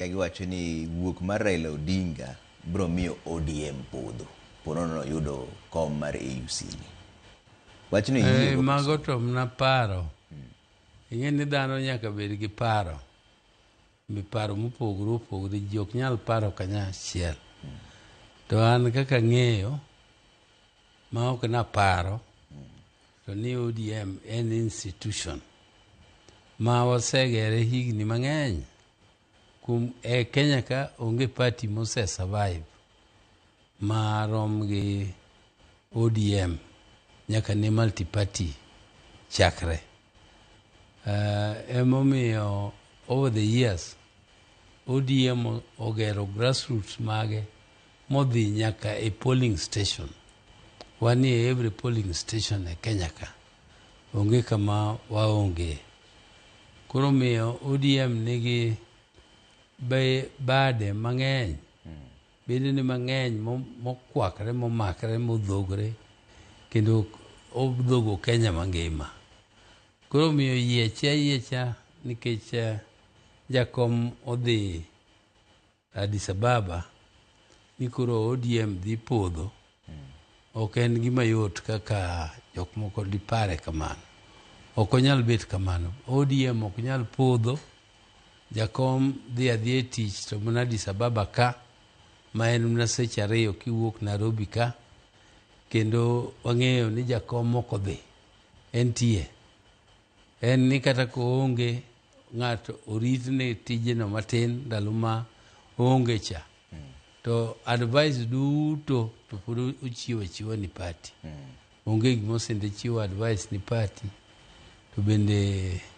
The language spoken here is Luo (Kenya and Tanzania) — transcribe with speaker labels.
Speaker 1: Ka giwacho ni wuok mar Raila Odinga biro miyo ODM podho ponono noyudo kom mar AUC ni. Wachno iyie go
Speaker 2: Mago
Speaker 1: koso?
Speaker 2: to mana paro. Ing'e ni dhano nyaka bed gi paro. Mi paro mopogore opogore ji ok nyal paro kanyachiel. To an kaka ang'eyo ma ok naparo to ni ODM en institution ma wasegere higni mang'eny. Kuom e Kenya ka onge party mose survive ma rom gi ODM nyaka ne multi party chakre. Emomiyo over the years ODM ogero grassroots mage modhi nyaka e polling station. Wanie every polling station e Kenya ka. Onge kama waonge. Koro miyo ODM nigi bade mang'eny. Bedene mang'eny mokwakre, momakre, modhogre kendo odhogo Kenya mangima. Koro miyo yieche ayiecha nikech jakom odhi Addis Ababa ni koro ODM dhi podho ok en gima yot kaka jok moko dipare kamano. Ok onyal bet kamano. ODM ok nyal podho. Jakom dhi adhiya e tich to mana Addis Ababa ka ma en mana seche 2 kiwuok Nairobi ka kendo wang'eyo ni jakom ok odhi entie. En ni kata koonge ng'ato oritne tijeno matin ndalo ma oonge cha to advice duto to pod ochiwo achiwa ni party. Onge gima osende chiwo advice ni party to bende.